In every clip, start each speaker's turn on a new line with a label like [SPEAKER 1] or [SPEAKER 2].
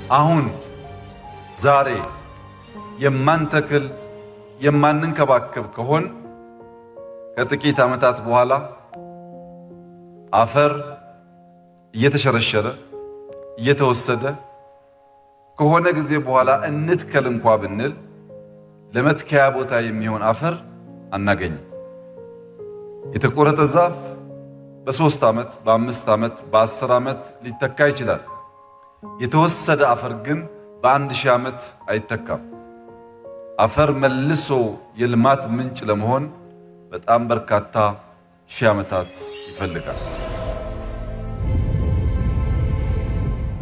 [SPEAKER 1] አሁን ዛሬ የማንተክል የማንንከባከብ ከሆን ከጥቂት ዓመታት በኋላ አፈር እየተሸረሸረ እየተወሰደ ከሆነ ጊዜ በኋላ እንትከል እንኳ ብንል ለመትከያ ቦታ የሚሆን አፈር አናገኝም። የተቆረጠ ዛፍ በ3 ዓመት፣ በ5 ዓመት፣ በ10 ዓመት ሊተካ ይችላል። የተወሰደ አፈር ግን በ1000 ዓመት አይተካም። አፈር መልሶ የልማት ምንጭ ለመሆን በጣም በርካታ ሺህ ዓመታት ይፈልጋል።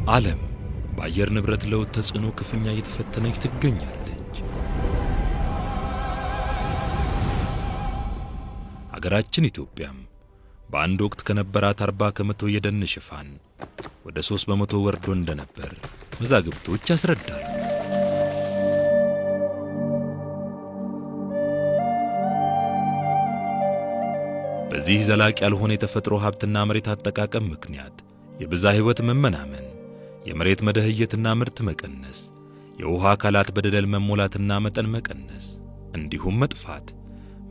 [SPEAKER 2] ዓለም በአየር ንብረት ለውጥ ተጽዕኖ ክፉኛ እየተፈተነች ትገኛለች። አገራችን ኢትዮጵያም በአንድ ወቅት ከነበራት 40% የደን ሽፋን ወደ 3% ወርዶ እንደነበር መዛግብቶች ያስረዳሉ። በዚህ ዘላቂ ያልሆነ የተፈጥሮ ሀብትና መሬት አጠቃቀም ምክንያት የብዝሃ ሕይወት መመናመን፣ የመሬት መደህየትና ምርት መቀነስ፣ የውሃ አካላት በደለል መሞላትና መጠን መቀነስ እንዲሁም መጥፋት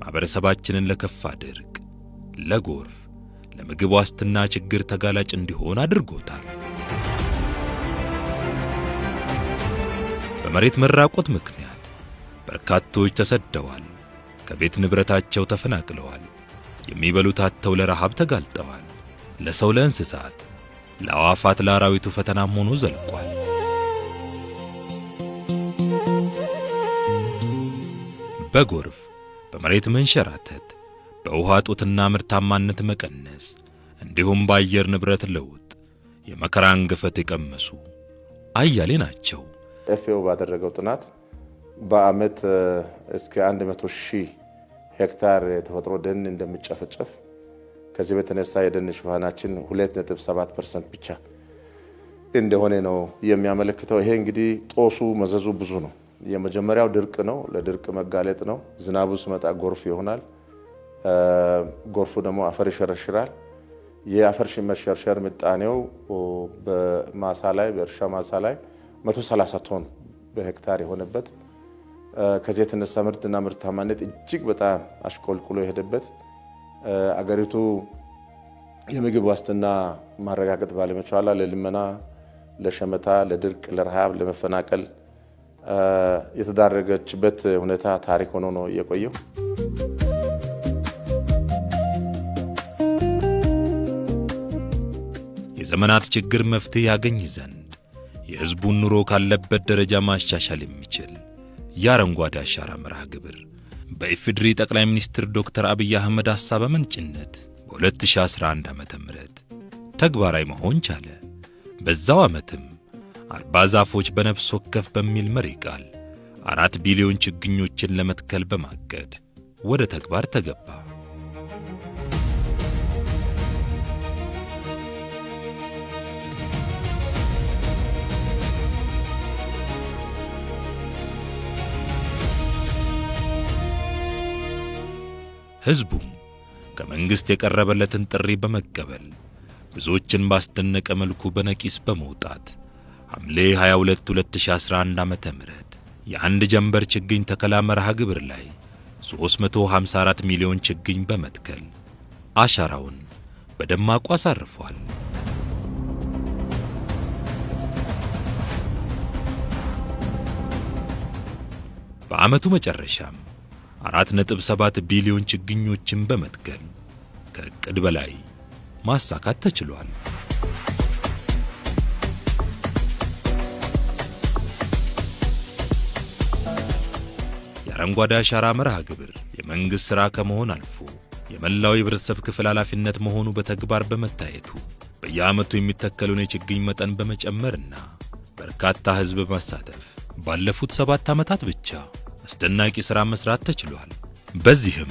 [SPEAKER 2] ማኅበረሰባችንን ለከፋ ድርቅ፣ ለጎርፍ፣ ለምግብ ዋስትና ችግር ተጋላጭ እንዲሆን አድርጎታል። በመሬት መራቆት ምክንያት በርካቶች ተሰደዋል፣ ከቤት ንብረታቸው ተፈናቅለዋል፣ የሚበሉት አጥተው ለረሃብ ተጋልጠዋል። ለሰው፣ ለእንስሳት፣ ለአዕዋፋት፣ ለአራዊቱ ፈተናም ሆኖ ዘልቋል። በጎርፍ፣ በመሬት መንሸራተት፣ በውሃ እጦትና ምርታማነት መቀነስ እንዲሁም በአየር ንብረት ለውጥ የመከራን ገፈት የቀመሱ አያሌ ናቸው።
[SPEAKER 3] FAO ባደረገው ጥናት በአመት እስከ 100 ሺህ ሄክታር የተፈጥሮ ደን እንደሚጨፈጨፍ፣ ከዚህ በተነሳ የደን ሽፋናችን 2.7% ብቻ እንደሆነ ነው የሚያመለክተው። ይሄ እንግዲህ ጦሱ መዘዙ ብዙ ነው። የመጀመሪያው ድርቅ ነው፣ ለድርቅ መጋለጥ ነው። ዝናቡ ሲመጣ ጎርፍ ይሆናል። ጎርፉ ደግሞ አፈር ይሸረሽራል። የአፈር መሸርሸር ምጣኔው በማሳ ላይ፣ በእርሻ ማሳ ላይ 130 ቶን በሄክታር የሆነበት፣ ከዚህ የተነሳ ምርትና ምርታማነት እጅግ በጣም አሽቆልቁሎ የሄደበት፣ አገሪቱ የምግብ ዋስትና ማረጋገጥ ባለመቻሏ ለልመና፣ ለሸመታ፣ ለድርቅ፣ ለረሃብ፣ ለመፈናቀል የተዳረገችበት ሁኔታ ታሪክ ሆኖ ነው የቆየው።
[SPEAKER 2] የዘመናት ችግር መፍትሄ ያገኝ ዘንድ የሕዝቡን ኑሮ ካለበት ደረጃ ማሻሻል የሚችል የአረንጓዴ አሻራ መርሃ ግብር በኢፌዴሪ ጠቅላይ ሚኒስትር ዶክተር አብይ አህመድ ሐሳብ አመንጭነት በ2011 ዓ.ም ተግባራዊ መሆን ቻለ። በዛው ዓመትም 40 ዛፎች በነፍስ ወከፍ በሚል መሪ ቃል 4 ቢሊዮን ችግኞችን ለመትከል በማቀድ ወደ ተግባር ተገባ። ሕዝቡም ከመንግሥት የቀረበለትን ጥሪ በመቀበል ብዙዎችን ባስደነቀ መልኩ በነቂስ በመውጣት ሐምሌ 22 2011 ዓ.ም የአንድ ጀንበር ችግኝ ተከላ መርሃ ግብር ላይ 354 ሚሊዮን ችግኝ በመትከል አሻራውን በደማቁ አሳርፏል። በዓመቱ መጨረሻም 4.7 ቢሊዮን ችግኞችን በመትከል ከዕቅድ በላይ ማሳካት ተችሏል። የአረንጓዴ አሻራ መርሃ ግብር የመንግሥት ሥራ ከመሆን አልፎ የመላው የህብረተሰብ ክፍል ኃላፊነት መሆኑ በተግባር በመታየቱ በየዓመቱ የሚተከለውን የችግኝ መጠን በመጨመርና በርካታ ሕዝብ በማሳተፍ ባለፉት 7 ዓመታት ብቻ አስደናቂ ሥራ መስራት ተችሏል። በዚህም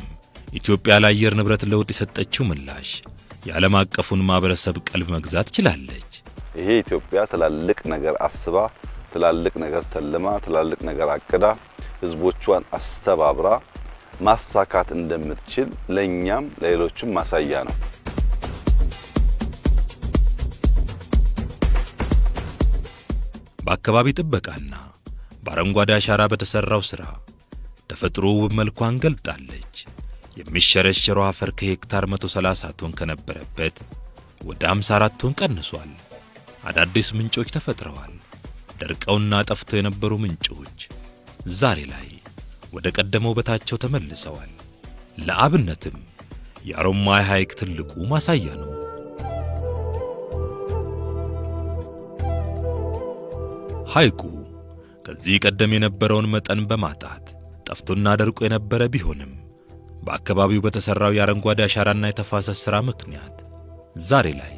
[SPEAKER 2] ኢትዮጵያ ለአየር ንብረት ለውጥ የሰጠችው ምላሽ የዓለም አቀፉን ማህበረሰብ ቀልብ መግዛት ችላለች።
[SPEAKER 1] ይሄ ኢትዮጵያ ትላልቅ ነገር አስባ፣ ትላልቅ ነገር ተልማ፣ ትላልቅ ነገር አቅዳ፣ ህዝቦቿን አስተባብራ ማሳካት እንደምትችል ለኛም ለሌሎችም ማሳያ ነው።
[SPEAKER 2] በአካባቢ ጥበቃና በአረንጓዴ አሻራ በተሠራው ሥራ ተፈጥሮ ውብ መልኳን ገልጣለች። የሚሸረሸረው አፈር ከሄክታር 130 ቶን ከነበረበት ወደ 54 ቶን ቀንሷል። አዳዲስ ምንጮች ተፈጥረዋል። ደርቀውና ጠፍተው የነበሩ ምንጮች ዛሬ ላይ ወደ ቀደመው ውበታቸው ተመልሰዋል። ለአብነትም የአሮማያ ሐይቅ ትልቁ ማሳያ ነው። ሐይቁ ከዚህ ቀደም የነበረውን መጠን በማጣት ጠፍቶና ደርቆ የነበረ ቢሆንም፣ በአካባቢው በተሠራው የአረንጓዴ አሻራና የተፋሰስ ሥራ ምክንያት ዛሬ ላይ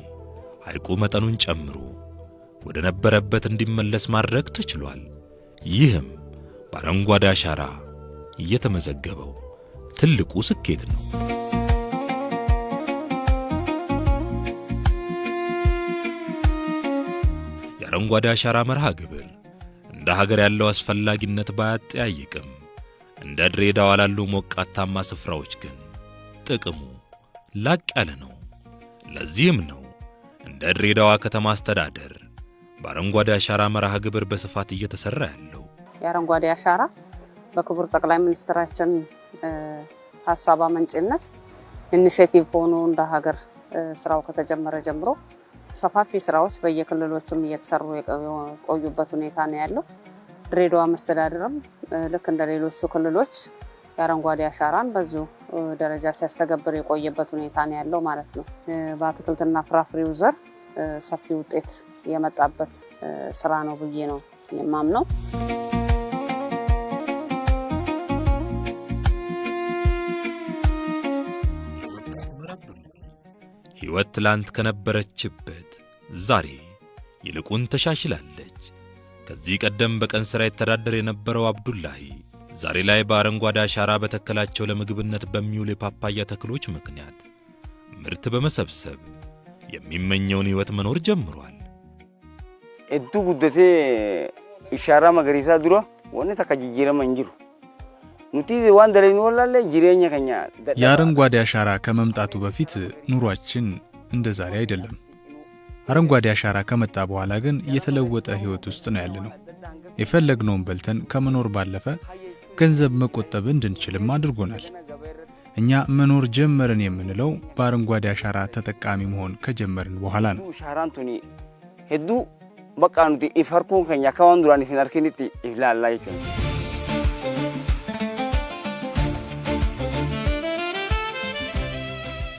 [SPEAKER 2] ሐይቁ መጠኑን ጨምሮ ወደ ነበረበት እንዲመለስ ማድረግ ተችሏል። ይህም በአረንጓዴ አሻራ የተመዘገበው ትልቁ ስኬት ነው። የአረንጓዴ አሻራ መርሃ ግብር እንደ ሀገር ያለው አስፈላጊነት ባያጠያይቅም፣ እንደ ድሬዳዋ ላሉ ሞቃታማ ስፍራዎች ግን ጥቅሙ ላቅ ያለ ነው። ለዚህም ነው እንደ ድሬዳዋ ከተማ አስተዳደር በአረንጓዴ አሻራ መርሃ ግብር በስፋት እየተሰራ ያለው።
[SPEAKER 4] የአረንጓዴ አሻራ በክቡር ጠቅላይ ሚኒስትራችን ሀሳብ አመንጭነት initiative ሆኖ እንደ ሀገር ስራው ከተጀመረ ጀምሮ ሰፋፊ ስራዎች በየክልሎቹም እየተሰሩ የቆዩበት ሁኔታ ነው ያለው። ድሬዳዋ መስተዳድርም ልክ እንደ ሌሎቹ ክልሎች የአረንጓዴ አሻራን በዚሁ ደረጃ ሲያስተገብር የቆየበት ሁኔታ ነው ያለው ማለት ነው። በአትክልትና ፍራፍሬው ዘር ሰፊ ውጤት የመጣበት ስራ ነው ብዬ ነው የማምነው።
[SPEAKER 2] ሕይወት ትላንት ከነበረችበት ዛሬ ይልቁን ተሻሽላለች። ከዚህ ቀደም በቀን ሥራ ይተዳደር የነበረው አብዱላሂ ዛሬ ላይ በአረንጓዴ አሻራ በተከላቸው ለምግብነት በሚውል የፓፓያ ተክሎች ምክንያት ምርት በመሰብሰብ የሚመኘውን ሕይወት መኖር ጀምሯል።
[SPEAKER 5] Hedduu guddatee ashaaraa magariisaa dura wanni takka jijjiirama hin jiru. Nuti waan dalagnu wallaallee jireenya keenya
[SPEAKER 6] የአረንጓዴ አሻራ ከመምጣቱ በፊት ኑሯችን እንደ ዛሬ አይደለም። አረንጓዴ አሻራ ከመጣ በኋላ ግን የተለወጠ ህይወት ውስጥ ነው ያለነው። የፈለግነውን በልተን ከመኖር ባለፈ ገንዘብ መቆጠብ እንድንችልም አድርጎናል። እኛ መኖር ጀመርን የምንለው በአረንጓዴ አሻራ ተጠቃሚ መሆን ከጀመርን በኋላ ነው።
[SPEAKER 5] Ashaaraan tuni hedduu bakka nuti if harkuun keenya akka waan duraan if hin harkinitti if laallaa jechuudha.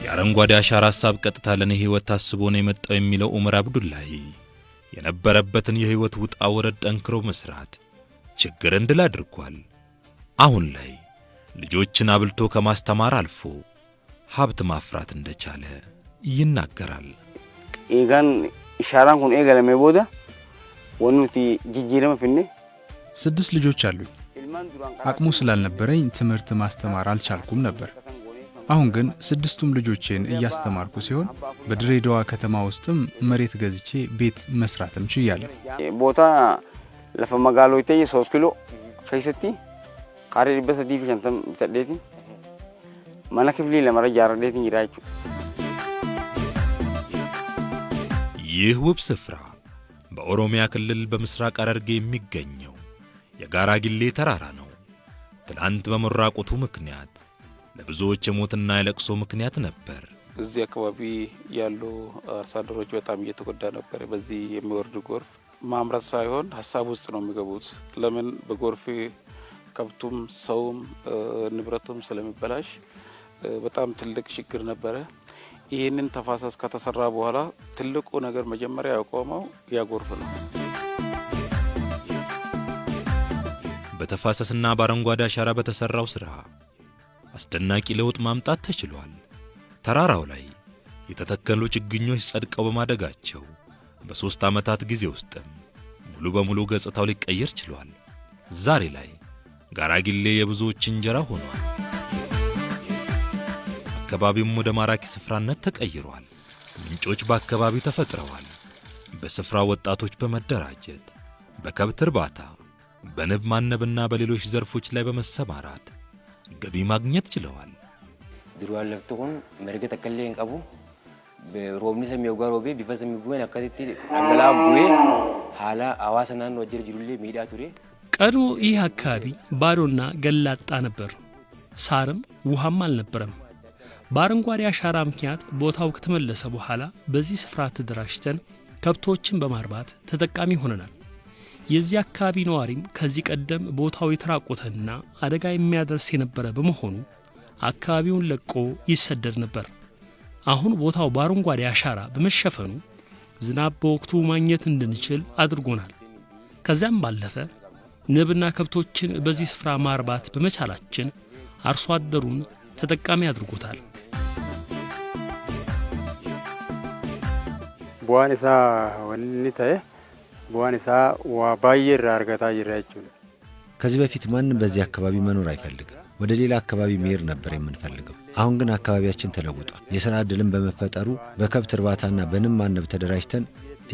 [SPEAKER 2] የአረንጓዴ አሻራ ሐሳብ ቀጥታ ለኔ ሕይወት ታስቦ ነው የመጣው የሚለው ዑመር አብዱላሂ፣ የነበረበትን የሕይወት ውጣ ውረድ ጠንክሮ መስራት ችግርን ድል አድርጓል። አሁን ላይ ልጆችን አብልቶ ከማስተማር አልፎ ሀብት ማፍራት እንደቻለ ይናገራል።
[SPEAKER 5] Eegaan ashaaraan kun eegalamee booda wanni nuti jijjiirama finne
[SPEAKER 6] ስድስት ልጆች አሉኝ። አቅሙ ስላልነበረኝ ትምህርት ማስተማር አልቻልኩም ነበር። አሁን ግን ስድስቱም ልጆቼን እያስተማርኩ ሲሆን፣ በድሬዳዋ ከተማ ውስጥም መሬት ገዝቼ ቤት መስራትም ችያለሁ።
[SPEAKER 5] ቦታ lafa magaalotee 3 kiiloo keessatti kaaree 350 bitadheeti mana kiflii lamarra ijaarradheetiin jira jechuudha.
[SPEAKER 2] ይህ ውብ ስፍራ በኦሮሚያ ክልል በምስራቅ ሐረርጌ የሚገኘው የጋራ ጊሌ ተራራ ነው። ትላንት በመራቆቱ ምክንያት ለብዙዎች የሞትና የለቅሶ ምክንያት ነበር።
[SPEAKER 7] እዚህ አካባቢ ያሉ አርሶ አደሮች በጣም እየተጎዳ ነበር። በዚህ የሚወርድ ጎርፍ ማምረት ሳይሆን ሀሳብ ውስጥ ነው የሚገቡት። ለምን በጎርፍ ከብቱም ሰውም ንብረቱም ስለሚበላሽ በጣም ትልቅ ችግር ነበረ። ይህንን ተፋሰስ ከተሰራ በኋላ ትልቁ ነገር መጀመሪያ ያቆመው ያ ጎርፍ ነው።
[SPEAKER 2] በተፋሰስና በአረንጓዴ አሻራ በተሠራው ሥራ አስደናቂ ለውጥ ማምጣት ተችሏል። ተራራው ላይ የተተከሉ ችግኞች ጸድቀው በማደጋቸው በ3 ዓመታት ጊዜ ውስጥም ሙሉ በሙሉ ገጽታው ሊቀየር ችሏል። ዛሬ ላይ ጋራ ጊሌ የብዙዎች እንጀራ ሆኗል። አካባቢውም ወደ ማራኪ ስፍራነት ተቀይሯል። ምንጮች በአካባቢው ተፈጥረዋል። በስፍራው ወጣቶች በመደራጀት በከብት እርባታ፣ በንብ ማነብና በሌሎች ዘርፎች ላይ በመሰማራት ገቢ ማግኘት ችለዋል።
[SPEAKER 8] Duraan lafti kun marga takka illee hin qabu. Roobni samii hoggaa roobee bifa samii bu'een akkasitti dhangala'aan bu'ee haala hawaasa naannoo jira jirullee miidhaa ture.
[SPEAKER 9] ቀድሞ ይህ አካባቢ ባዶና ገላጣ ነበር። ሳርም ውሃም አልነበረም። በአረንጓዴ አሻራ ምክንያት ቦታው ከተመለሰ በኋላ በዚህ ስፍራ ተደራጅተን ከብቶችን በማርባት ተጠቃሚ ሆነናል። የዚህ አካባቢ ነዋሪም ከዚህ ቀደም ቦታው የተራቆተና አደጋ የሚያደርስ የነበረ በመሆኑ አካባቢውን ለቆ ይሰደድ ነበር። አሁን ቦታው በአረንጓዴ አሻራ በመሸፈኑ ዝናብ በወቅቱ ማግኘት እንድንችል አድርጎናል። ከዚያም ባለፈ ንብና ከብቶችን በዚህ ስፍራ ማርባት በመቻላችን አርሶ አደሩን ተጠቃሚ አድርጎታል።
[SPEAKER 10] Bu'aan isaa wanni ta'e bu'aan isaa waa baay'ee irraa argataa jirra jechuudha.
[SPEAKER 11] ከዚህ በፊት ማንም በዚህ አካባቢ መኖር አይፈልግም። ወደ ሌላ አካባቢ መሄድ ነበር የምንፈልገው። አሁን ግን አካባቢያችን ተለውጧል። የሥራ ዕድልም በመፈጠሩ በከብት እርባታና በንብ ማነብ ተደራጅተን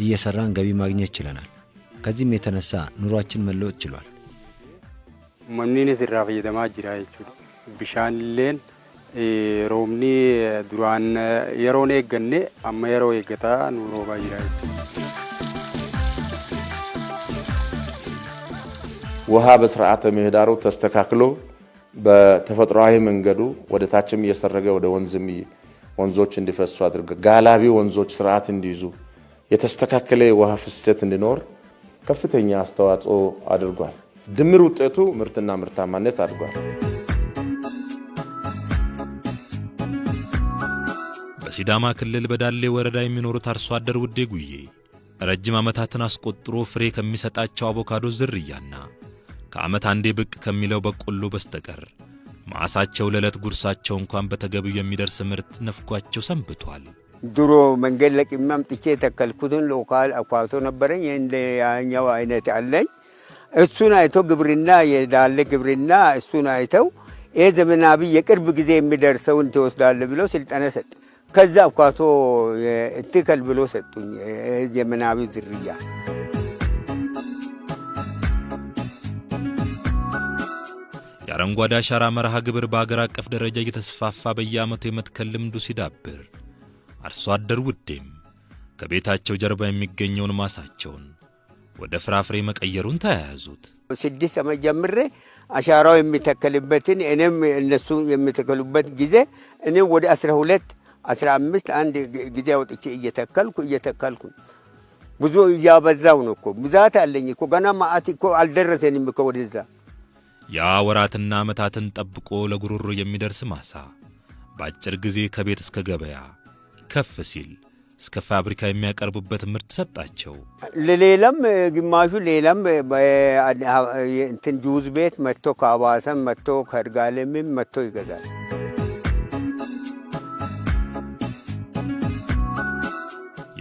[SPEAKER 11] እየሠራን ገቢ ማግኘት ችለናል። ከዚህም የተነሳ ኑሯችን መለወጥ ችሏል።
[SPEAKER 10] Uummanninis irraa fayyadamaa jira jechuudha. Bishaanilleen roobni duraan yeroon eegganne amma yeroo eeggataa nu roobaa jira jechuudha.
[SPEAKER 3] ውሃ በስርዓተ ምህዳሩ ተስተካክሎ በተፈጥሯዊ መንገዱ ወደ ታችም እየሰረገ ወደ ወንዝም ወንዞች እንዲፈሱ አድርገ ጋላቢ ወንዞች ስርዓት እንዲይዙ የተስተካከለ የውሃ ፍሰት እንዲኖር ከፍተኛ አስተዋጽኦ አድርጓል። ድምር ውጤቱ ምርትና ምርታማነት አድጓል።
[SPEAKER 2] በሲዳማ ክልል በዳሌ ወረዳ የሚኖሩት አርሶ አደር ውዴ ጉዬ ረጅም ዓመታትን አስቆጥሮ ፍሬ ከሚሰጣቸው አቮካዶ ዝርያና ከዓመት አንዴ ብቅ ከሚለው በቆሎ በስተቀር ማሳቸው ለዕለት ጉርሳቸው እንኳን በተገቢው የሚደርስ ምርት ነፍጓቸው ሰንብቷል።
[SPEAKER 12] ድሮ መንገድ ለቅሜ አምጥቼ የተከልኩትን local አኳቶ ነበረኝ። እንደ ያኛው አይነት አለኝ። እሱን አይቶ ግብርና የዳለ ግብርና እሱን አይተው ይህ ዘመናዊ የቅርብ ጊዜ የሚደርሰውን ትወስዳለህ ብለው ስልጠና ሰጡ። ከዛ አኳቶ ትከል ብሎ ሰጡኝ ዘመናዊ ዝርያ።
[SPEAKER 2] የአረንጓዴ አሻራ መርሃ ግብር በአገር አቀፍ ደረጃ እየተስፋፋ በየዓመቱ የመትከል ልምዱ ሲዳብር አርሶ አደር ውዴም ከቤታቸው ጀርባ የሚገኘውን ማሳቸውን ወደ ፍራፍሬ መቀየሩን ተያያዙት።
[SPEAKER 12] 6 ዓመት ጀምሬ አሻራው የሚተከልበትን እኔም እነሱ የሚተከሉበት ጊዜ እኔም ወደ 12 15 አንድ ጊዜ አውጥቼ እየተከልኩ እየተከልኩ ብዙ እያበዛው ነው እኮ። ብዛት አለኝ እኮ፣ ገና ማአት እኮ አልደረሰንም እኮ ወደዛ።
[SPEAKER 2] ያ ወራትና ዓመታትን ጠብቆ ለጉሮሮ የሚደርስ ማሳ በአጭር ጊዜ ከቤት እስከ ገበያ፣ ከፍ ሲል እስከ ፋብሪካ የሚያቀርቡበት ምርት ሰጣቸው።
[SPEAKER 12] ለሌላም ግማሹ ሌላም እንትን ጁዝ ቤት መጥቶ ከአዋሳም መጥቶ ከይርጋለምም መጥቶ ይገዛል።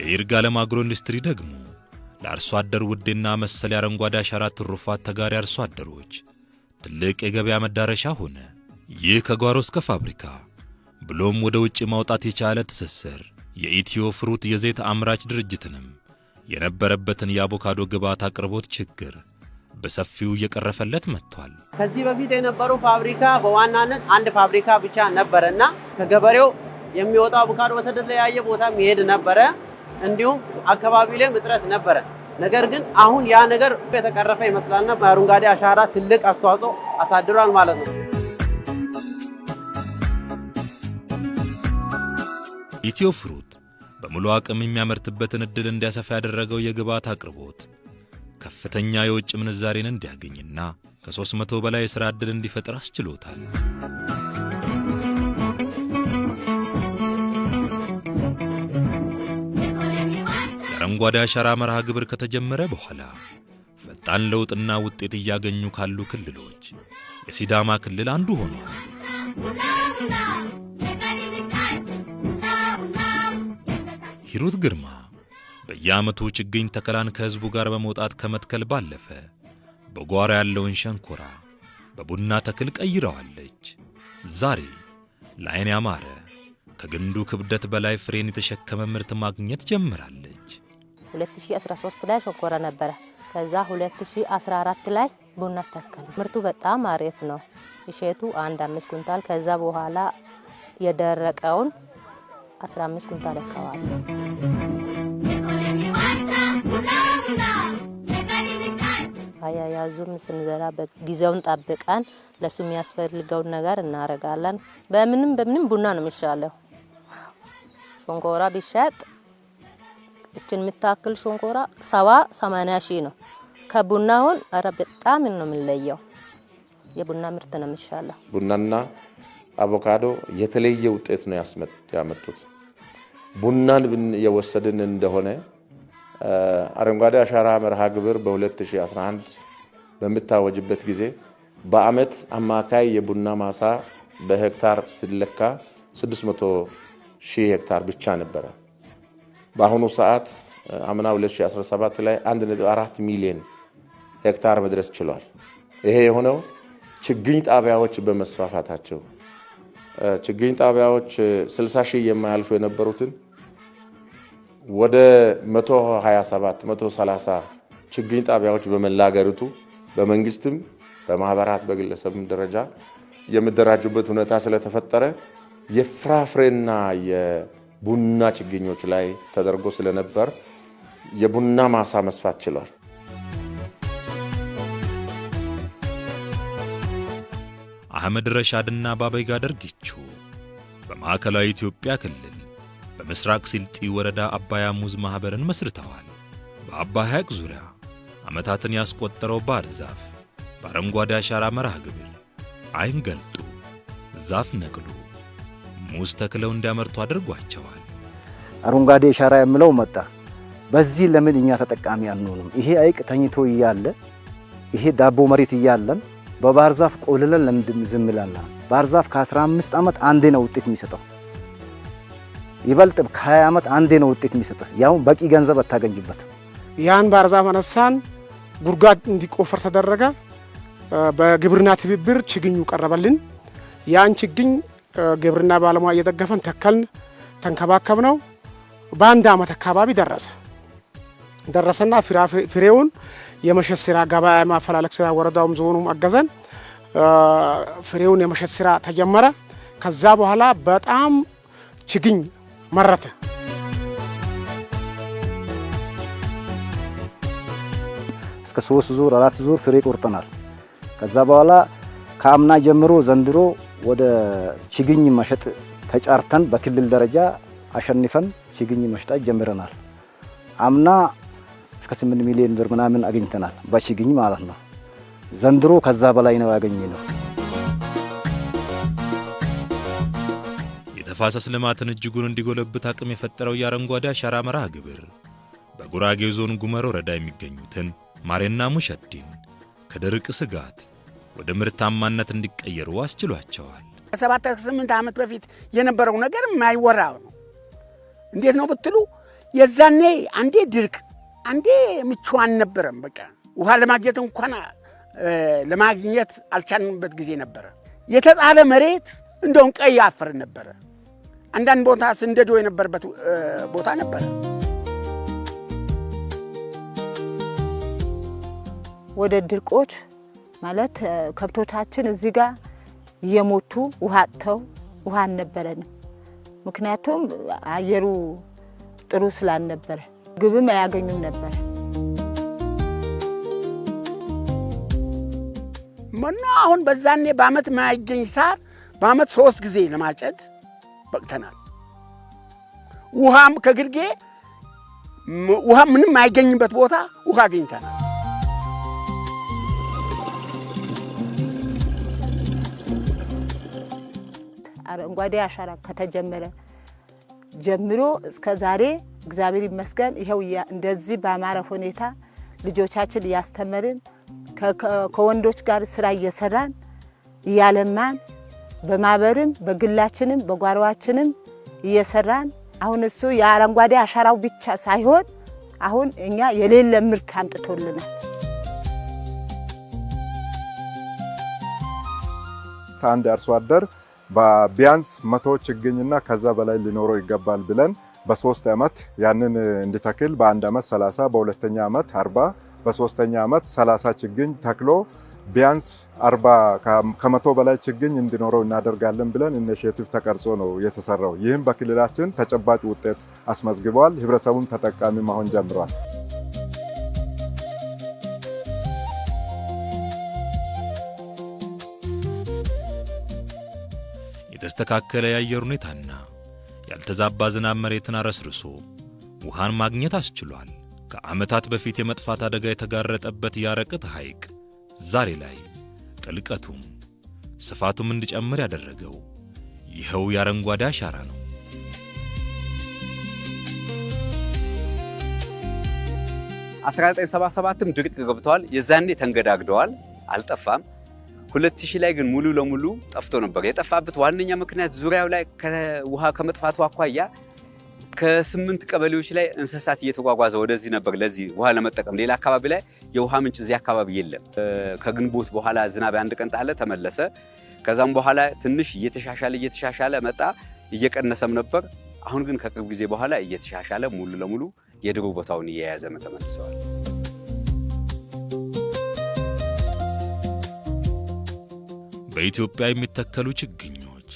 [SPEAKER 2] የይርጋለም አግሮ ኢንዱስትሪ ደግሞ ለአርሶ አደር ውዴና መሰል የአረንጓዴ አሻራ ትሩፋት ተጋሪ አርሶ አደሮች ትልቅ የገበያ መዳረሻ ሆነ። ይህ ከጓሮ እስከ ፋብሪካ ብሎም ወደ ውጭ ማውጣት የቻለ ትስስር የኢትዮ ፍሩት የዘይት አምራች ድርጅትንም የነበረበትን የአቮካዶ ግብዓት አቅርቦት ችግር በሰፊው እየቀረፈለት መጥቷል።
[SPEAKER 13] ከዚህ በፊት የነበረው ፋብሪካ በዋናነት አንድ ፋብሪካ ብቻ ነበረ እና ከገበሬው የሚወጣው አቮካዶ በተለያየ ቦታ የሚሄድ ነበረ። እንዲሁም አካባቢው ላይም እጥረት ነበረ። ነገር ግን አሁን ያ ነገር የተቀረፈ ይመስላልና በአረንጓዴ አሻራ ትልቅ አስተዋጽኦ አሳድሯል ማለት ነው።
[SPEAKER 2] ኢትዮ ፍሩት በሙሉ አቅም የሚያመርትበትን ዕድል እንዲያሰፋ ያደረገው የግብዓት አቅርቦት ከፍተኛ የውጭ ምንዛሬን እንዲያገኝና ከ300 በላይ የሥራ ዕድል እንዲፈጥር አስችሎታል። የአረንጓዴ አሻራ መርሃ ግብር ከተጀመረ በኋላ ፈጣን ለውጥና ውጤት እያገኙ ካሉ ክልሎች የሲዳማ ክልል አንዱ ሆኗል። ሂሩት ግርማ በየዓመቱ ችግኝ ተከላን ከሕዝቡ ጋር በመውጣት ከመትከል ባለፈ በጓሮ ያለውን ሸንኮራ በቡና ተክል ቀይረዋለች። ዛሬ ለዓይን ያማረ፣ ከግንዱ ክብደት በላይ ፍሬን የተሸከመ ምርት ማግኘት ጀምራለች።
[SPEAKER 14] 2013 ላይ ሸንኮራ ነበረ። ከዛ 2014 ላይ ቡና ተከል። ምርቱ በጣም አሪፍ ነው። እሸቱ አንድ 5 ኩንታል፣ ከዛ በኋላ የደረቀውን 15 ኩንታል አካባቢ። አያያዙም ስንዘራ ጊዜውን ጠብቀን ለሱ የሚያስፈልገውን ነገር እናደርጋለን። በምንም በምንም ቡና ነው የሚሻለው። ሸንኮራ ቢሸጥ እችን የምታክል ሸንኮራ 70 80 ሺህ ነው። ከቡናውን ኧረ በጣም ነው የሚለየው። የቡና ምርት ነው የሚሻለው።
[SPEAKER 3] ቡናና አቮካዶ የተለየ ውጤት ነው ያመጡት። ቡናን የወሰድን እንደሆነ አረንጓዴ አሻራ መርሃ ግብር በ2011 በሚታወጅበት ጊዜ በአመት አማካይ የቡና ማሳ በሄክታር ሲለካ 600 ሺህ ሄክታር ብቻ ነበረ። በአሁኑ ሰዓት አምና 2017 ላይ 1.4 ሚሊዮን ሄክታር መድረስ ችሏል። ይሄ የሆነው ችግኝ ጣቢያዎች በመስፋፋታቸው፣ ችግኝ ጣቢያዎች 60 ሺህ የማያልፉ የነበሩትን ወደ 127 130 ችግኝ ጣቢያዎች በመላ ሀገሪቱ በመንግስትም በማህበራት በግለሰብም ደረጃ የሚደራጁበት ሁኔታ ስለተፈጠረ የፍራፍሬና የቡና ችግኞች ላይ ተደርጎ ስለነበር የቡና ማሳ መስፋት ችሏል።
[SPEAKER 2] አህመድ ረሻድና ባበይጋ ደርጊቹ በማዕከላዊ ኢትዮጵያ ክልል በምስራቅ ሲልጢ ወረዳ አባያ ሙዝ ማኅበርን መስርተዋል። በአባይ ሐይቅ ዙሪያ ዓመታትን ያስቆጠረው ባህር ዛፍ በአረንጓዴ አሻራ መርሃ ግብር አይን ገልጦ ዛፍ ነቅሎ ሙዝ ተክለው እንዲያመርቱ አድርጓቸዋል።
[SPEAKER 15] አረንጓዴ አሻራ የምለው መጣ። በዚህ ለምን እኛ ተጠቃሚ አንሆንም? ይሄ ሐይቅ ተኝቶ እያለ፣ ይሄ ዳቦ መሬት እያለን በባህር ዛፍ ቆልለን ለምንድን ዝም እላለን? ባህር ዛፍ ከ15 ዓመት አንዴ ነው ውጤት የሚሰጠው። ይበልጥ ከ20 ዓመት አንዴ ነው ውጤት የሚሰጠው። ያው በቂ ገንዘብ አታገኝበት።
[SPEAKER 16] ያን ባህር ዛፍ አነሳን፣ ጉድጓድ እንዲቆፈር ተደረገ። በግብርና ትብብር ችግኙ ቀረበልን። ያን ችግኝ ግብርና ባለሙያ እየደገፈን ተከልን፣ ተንከባከብነው። በአንድ ዓመት አካባቢ ደረሰና ፍሬውን የመሸጥ ስራ፣ ገበያ የማፈላለግ ስራ ወረዳውም ዞኑም አገዘን። ፍሬውን የመሸጥ ስራ ተጀመረ። ከዛ በኋላ በጣም ችግኝ መረተ።
[SPEAKER 15] እስከ 3 ዙር 4 ዙር ፍሬ ቆርጠናል። ከዛ በኋላ ከአምና ጀምሮ ዘንድሮ ወደ ችግኝ መሸጥ ተጫርተን በክልል ደረጃ አሸንፈን ችግኝ መሸጥ ጀምረናል። አምና እስከ 8 ሚሊዮን ብር ምናምን አግኝተናል በችግኝ ማለት ነው። ዘንድሮ ከዛ በላይ ነው ያገኘነው።
[SPEAKER 2] የተፋሰስ ልማትን እጅጉን እንዲጎለብት አቅም የፈጠረው የአረንጓዴ አሻራ መርሃ ግብር በጉራጌ ዞን ጉመር ወረዳ የሚገኙትን ማሬና ሙሸዲን ከድርቅ ስጋት ወደ ምርታማነት እንዲቀየሩ አስችሏቸዋል።
[SPEAKER 17] ከ7 8 ዓመት በፊት የነበረው ነገር የማይወራው ነው። እንዴት ነው ብትሉ የዛኔ አንዴ ድርቅ አንዴ ምቹ አልነበረም። በቃ ውሃ ለማግኘት እንኳን ለማግኘት አልቻልንበት ጊዜ ነበረ። የተጣለ መሬት እንደውም ቀይ አፈር ነበረ። አንዳንድ ቦታ ስንደዶ የነበረበት ቦታ ነበረ።
[SPEAKER 18] ወደ ድርቆች ማለት ከብቶቻችን እዚህ ጋር እየሞቱ ውሃ አጥተው፣ ውሃ አልነበረንም። ምክንያቱም አየሩ ጥሩ ስላልነበረ ምግብም አያገኙም ነበር።
[SPEAKER 17] መኖ አሁን በዛኔ በአመት የማይገኝ ሳር በአመት 3 ጊዜ ለማጨድ በቅተናል። ውሃም ከግርጌ ውሃ ምንም የማይገኝበት ቦታ ውሃ አግኝተናል።
[SPEAKER 18] አረንጓዴ አሻራ ከተጀመረ ጀምሮ እስከ ዛሬ እግዚአብሔር ይመስገን ይኸው እንደዚህ በአማረ ሁኔታ ልጆቻችን እያስተመርን፣ ከወንዶች ጋር ስራ እየሰራን እያለማን፣ በማህበርም በግላችንም በጓሮዋችንም እየሰራን፣ አሁን እሱ የአረንጓዴ አሻራው ብቻ ሳይሆን አሁን እኛ የሌለ ምርት አምጥቶልናል።
[SPEAKER 19] አንድ አርሶ አደር ቢያንስ 100 ችግኝና ከዛ በላይ ሊኖረው ይገባል ብለን በ3 ዓመት ያንን እንዲተክል በአንድ ዓመት 30፣ በሁለተኛ ዓመት 40፣ በሶስተኛ ዓመት 30 ችግኝ ተክሎ ቢያንስ 40 ከ100 በላይ ችግኝ እንዲኖረው እናደርጋለን ብለን initiative ተቀርጾ ነው የተሰራው። ይህም በክልላችን ተጨባጭ ውጤት አስመዝግበዋል። ህብረተሰቡም ተጠቃሚ መሆን ጀምሯል።
[SPEAKER 2] የተስተካከለ የአየር ሁኔታና ያልተዛባ ዝናብ መሬትን አረስርሶ ውሃን ማግኘት አስችሏል። ከዓመታት በፊት የመጥፋት አደጋ የተጋረጠበት ያረቅት ሐይቅ ዛሬ ላይ ጥልቀቱም ስፋቱም እንዲጨምር ያደረገው ይኸው የአረንጓዴ አሻራ ነው።
[SPEAKER 20] 1977ም ድርቅ ገብተዋል። የዛኔ ተንገዳግደዋል፣ አልጠፋም። 2000 ላይ ግን ሙሉ ለሙሉ ጠፍቶ ነበር። የጠፋበት ዋነኛ ምክንያት ዙሪያው ላይ ከውሃ ከመጥፋቱ አኳያ ከ8 ቀበሌዎች ላይ እንስሳት እየተጓጓዘ ወደዚህ ነበር ለዚህ ውሃ ለመጠቀም። ሌላ አካባቢ ላይ የውሃ ምንጭ እዚህ አካባቢ የለም። ከግንቦት በኋላ ዝናብ አንድ ቀን ጣለ፣ ተመለሰ። ከዛም በኋላ ትንሽ እየተሻሻለ መጣ፣ እየቀነሰም ነበር። አሁን ግን ከቅርብ ጊዜ በኋላ እየተሻሻለ ሙሉ ለሙሉ የድሮ ቦታውን እየያዘ ተመልሷል።
[SPEAKER 2] በኢትዮጵያ የሚተከሉ ችግኞች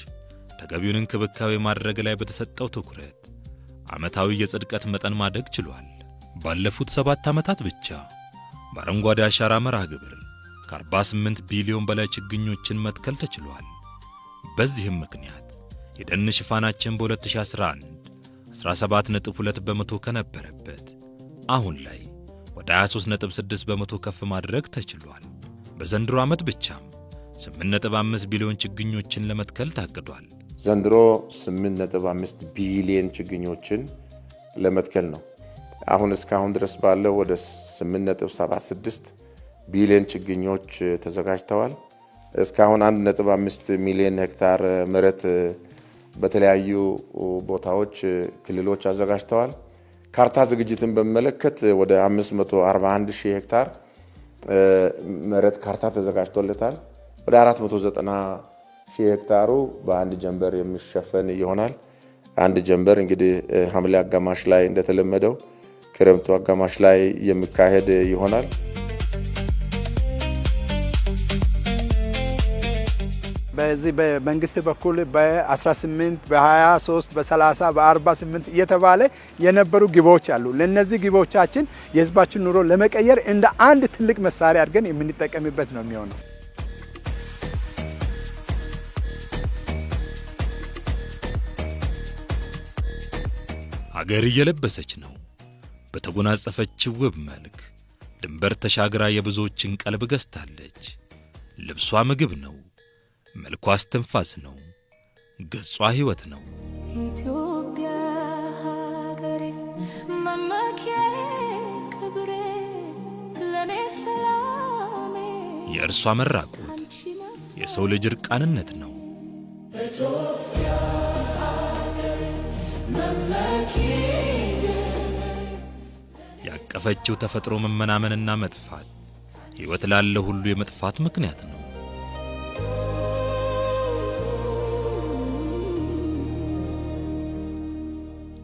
[SPEAKER 2] ተገቢውን እንክብካቤ ማድረግ ላይ በተሰጠው ትኩረት ዓመታዊ የጽድቀት መጠን ማደግ ችሏል። ባለፉት 7 ዓመታት ብቻ በአረንጓዴ አሻራ መርሃ ግብር ከ48 ቢሊዮን በላይ ችግኞችን መትከል ተችሏል። በዚህም ምክንያት የደን ሽፋናችን በ2011 17.2% ከነበረበት አሁን ላይ ወደ 23.6% ከፍ ማድረግ ተችሏል። በዘንድሮ ዓመት ብቻም 8.5 ቢሊዮን ችግኞችን ለመትከል ታቅዷል።
[SPEAKER 3] ዘንድሮ 8.5 ቢሊዮን ችግኞችን ለመትከል ነው። አሁን እስካሁን ድረስ ባለው ወደ 8.76 ቢሊዮን ችግኞች ተዘጋጅተዋል። እስካሁን 1.5 ሚሊዮን ሄክታር መሬት በተለያዩ ቦታዎች ክልሎች አዘጋጅተዋል። ካርታ ዝግጅትን በሚመለከት ወደ 541 ሺህ ሄክታር መሬት ካርታ ተዘጋጅቶለታል። ወደ 490 ሺህ ሄክታሩ በአንድ ጀንበር የሚሸፈን ይሆናል። አንድ ጀንበር እንግዲህ ሐምሌ አጋማሽ ላይ እንደተለመደው ክረምቱ አጋማሽ ላይ የሚካሄድ ይሆናል።
[SPEAKER 21] በዚህ በመንግስት በኩል በ18 በ23 በ30 በ48 እየተባለ የነበሩ ግቦች አሉ። ለነዚህ ግቦቻችን የህዝባችን ኑሮ ለመቀየር እንደ አንድ ትልቅ መሳሪያ አድርገን የምንጠቀምበት ነው የሚሆነው።
[SPEAKER 2] ሀገር እየለበሰች ነው። በተጎናጸፈችው ውብ መልክ ድንበር ተሻግራ የብዙዎችን ቀልብ ገዝታለች። ልብሷ ምግብ ነው፣ መልኳ እስትንፋስ ነው፣ ገጿ ሕይወት ነው።
[SPEAKER 22] ኢትዮጵያ ሀገሬ መመኪያዬ ክብሬ ለኔ ሰላሜ።
[SPEAKER 2] የእርሷ መራቆት የሰው ልጅ እርቃንነት ነው።
[SPEAKER 22] ኢትዮጵያ ሀገሬ መመኪያዬ።
[SPEAKER 2] ያቀፈችው ተፈጥሮ መመናመንና መጥፋት ሕይወት ላለ ሁሉ የመጥፋት ምክንያት ነው።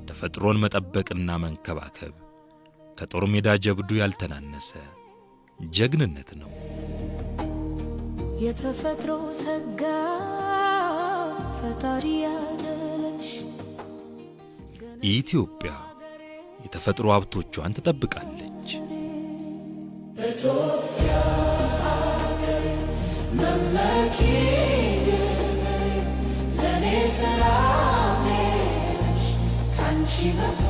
[SPEAKER 2] ተፈጥሮን መጠበቅና መንከባከብ ከጦር ሜዳ ጀብዱ ያልተናነሰ ጀግንነት ነው።
[SPEAKER 22] የተፈጥሮ ጸጋ ፈጣሪ ያደለሽ
[SPEAKER 2] ኢትዮጵያ የተፈጥሮ ሀብቶቿን ትጠብቃለች።
[SPEAKER 22] ኢትዮጵያ ሀገሬ መመኪያዬ ለኔ ሰላሜ ነሽ ካንቺ መፈ